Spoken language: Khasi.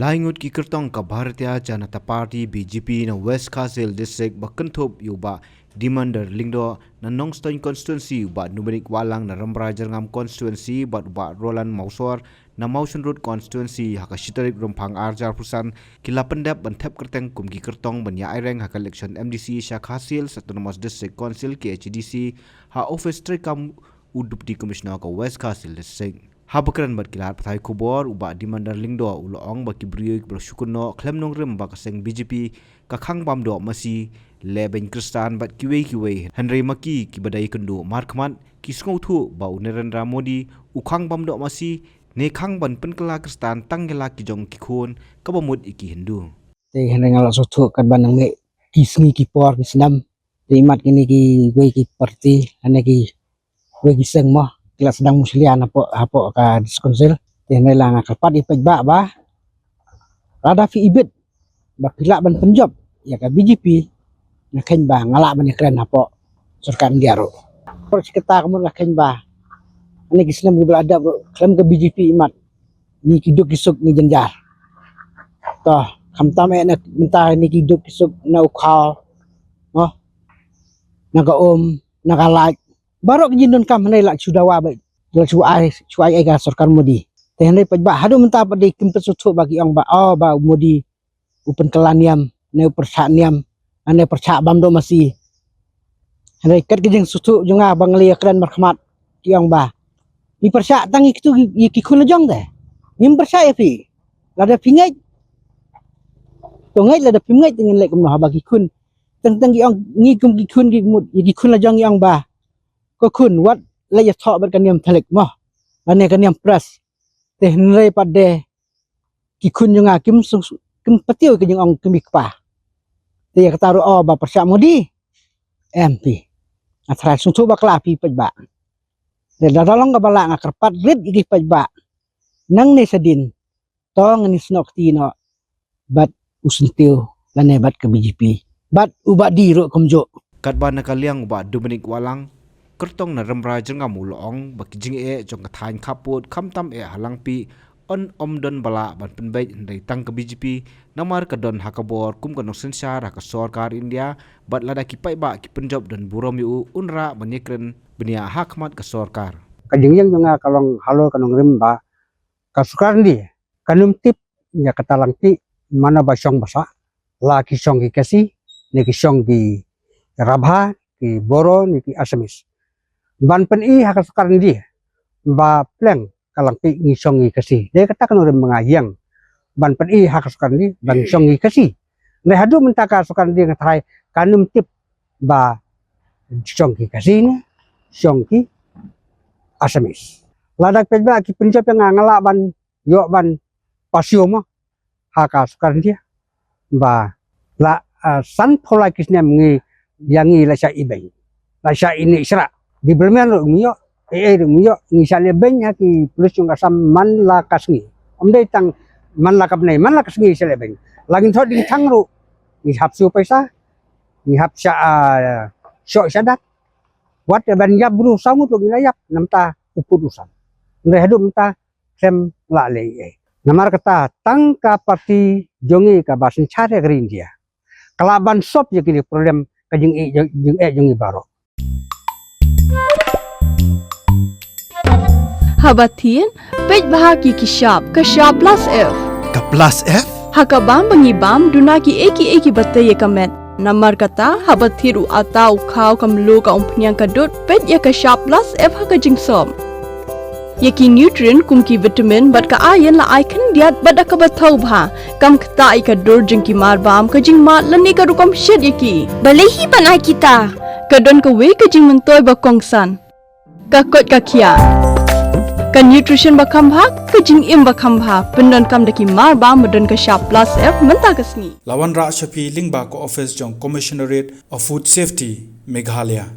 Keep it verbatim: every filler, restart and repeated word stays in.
Lai ngut ki kyrtong ka Bharatiya Janata Party, B J P, na West Khasi Hills District ba kynthup ïa u Bah Dimandar Lyngdoh na Nongstoiñ Constituency, u Bah Dominic Wahlang na Rambrai Jyrngam Constituency bad u Bah Roland Mawsor na Mawshynrut Constituency ha ka shi tarik Rymphang ar hajar arphew san ki la pyndep ban thep kyrteng kum ki kyrtong ban ïa aireng ha ka election M D C sha Khasi Hills Autonomous District Council, K H A D C, ha office treikam u Deputy Commissioner ka West Khasi Hills District. Haba kren bad ki lad pathai khubor, u Bah Dimandar Lyngdoh u la ong ba ki briew kiba la shu kynnoh khlem nongrim ba ka seng B J P ka khang bam doh masi, lehbeiñ Khristan bad kiwei kiwei, hynrei ma ki kiba dei kynduh markhmat ki sngewthuh ba u Narendra Modi u khang bam doh masi ne khang ban pynkylla Khristan tang ïa la ki jong ki khun, kaba mut ïa ki Hindu. Te hynrei nga la sngewthuh katba nang mih ki sngi ki por ki snem, te imat kine kiwei ki party lane kiwei ki seng mo ki la sdang mushlia hapoh, hapoh ka District Council. Te hynrei la nga kyrpad ïa paidbah ba lada phi ibit ba phi lah ban pynjop ïa ka B J P, nga kheiñ ba nga lah ban ïakren hapoh sorkar India ruh. Por shi katta ka mut nga kheiñ ba kane ki snem kiba la dep ruh khlem ka B J P imat ngi ki duk ki suk ngi jynjar. To, khamtam eh na mynta ngi ki duk ki suk na u khaw, mo, na ka um, na ka lait. Baroh ki jingdonkam hynrei la shu dawa ba la shu ai, shu ai ïa ka sorkar Modi. Te hynrei paidbah haduh mynta pat dei kim pat sngewthuh ba ki ong ba, oh, ba u Modi u pynkylla niam ne u pyrshah niam ne pyrshah bam doh masi. Hynrei kat ka jingsngewthuh jong nga ba nga la ïakren markhmat, ki ong ba ngi pyrshah tang ïa kitu, ïa ki khun la jong te. Ngim pyrshah ïa phi. Lada phi ngeit, to ngeit, lada phim ngeit te ngin leh kumno haba ki khun, teng teng ki ong ngi kum ki khun ki mut ïa ki khun la jong, ki ong ba ko khun wat leh ïathoh bad ka niam Thalik mo, lane ka niam Press. Te hynrei pat de ki khun jong nga kim sung, kim patiew ka jingong ki kmie kpa. Te ïa kata ruh, oh, ba pyrshah Modi. Em phi. Nga tharai sngewthuh bakla phi paidbah. Te lada long kaba lah nga kyrpad rit ïa ki paidbah. Nangne shadien to ngin ïasnoh kti noh bad u syntiew lane bad ka B J P bad u Bah Di ruh kumjuh. Katba na ka liang u Bah Dominic Wahlang, kyrtong na Rambrai Jyrngam, u la ong ba ki jingeh jong ka thaiñ khappud khamtam eh ha Langpih, yn ym don ba lah ban pynbeit hynrei tang ka B J P, namar ka don ha ka bor kum ka nongsynshar ha ka sorkar India, bad lada ki paidbah ki pynjop don burom ïa u, un rah ban ïakren bniah ha khmat ka sorkar. Ka jingïeng jong nga ka long halor ka nongrim ba ka sorkar India kan ym tip ïa kata Langpih mano ba shong ba sah, la ki shong ki Khasi ne ki shong ki Rabha, ki Boro ne ki Assamese. Ban pyni ha ka sorkar India ba pleng ka Langpih ngi shong ngi Khasi. Dei kata ka nongrim ba nga ïeng ban pyni ha ka sorkar India ba ngi shong ngi Khasi. Dei haduh mynta ka sorkar India nga tharai kan ym tip ba shong ki Khasi ne shong ki Assamese. Lada paidbah ki pynjop ïa nga, nga lah ban ïoh ban pasio mo ha ka sorkar India ba la, ah, sanphew lai ki snem ngi, ïa ngi la shah ibeiñ, la shah ine shrah. Development ruh ngi ïoh, ei ei ruh ngi ïoh, ngi shah lehbeiñ ha ki police jong ka Assam man la ka sngi. Ym dei tang man la ka bnai, man la ka sngi shah lehbeiñ. La ngin thoh diengthang ruh ngi hap siew paisa, ngi hap shah, ah, shoh shah dak. Wat ban ïap bru saw ngut ruh ngi la ïap, namta u pud u sam. Hynrei haduh mynta khlem lah leh ei ei. Namar kata tang ka party jong ngi kaba synshar ïa ka ri India ka lah ban solve ïa kine problem ka jingeh, jingeh jong ngi baroh. Haba thied, peit bha ki ki shap, ka shap plus F. Ka plus F? Ha ka bam ba ngi bam, duna ki ei ki ei kiba tei ïa ka met. Namar kata, haba thied u atta u khaw, ka mluh, ka umphniang, ka dud, peit ïa ka shap plus F ha ka jingsop. Ïa ki nutrient kum ki vitamin bad ka iron la ai khyndiat bad da kaba thaw bha. Kam ktah ïa ka dur jong ki mar bam, ka jingmad lane ka rukom shet ïa ki. Balei hi ban ai kita? Ka don kawei ka jingmyntoi ba kongsan. Ka koit ka khiah. Ka nutrition ba kham bha, ka jingim ba kham bha. Pyndonkam da ki mar bam ba don ka shap plus F mynta ka sngi. La wanrah sha phi lyngba ka office jong Commissionerate of Food Safety, Meghalaya.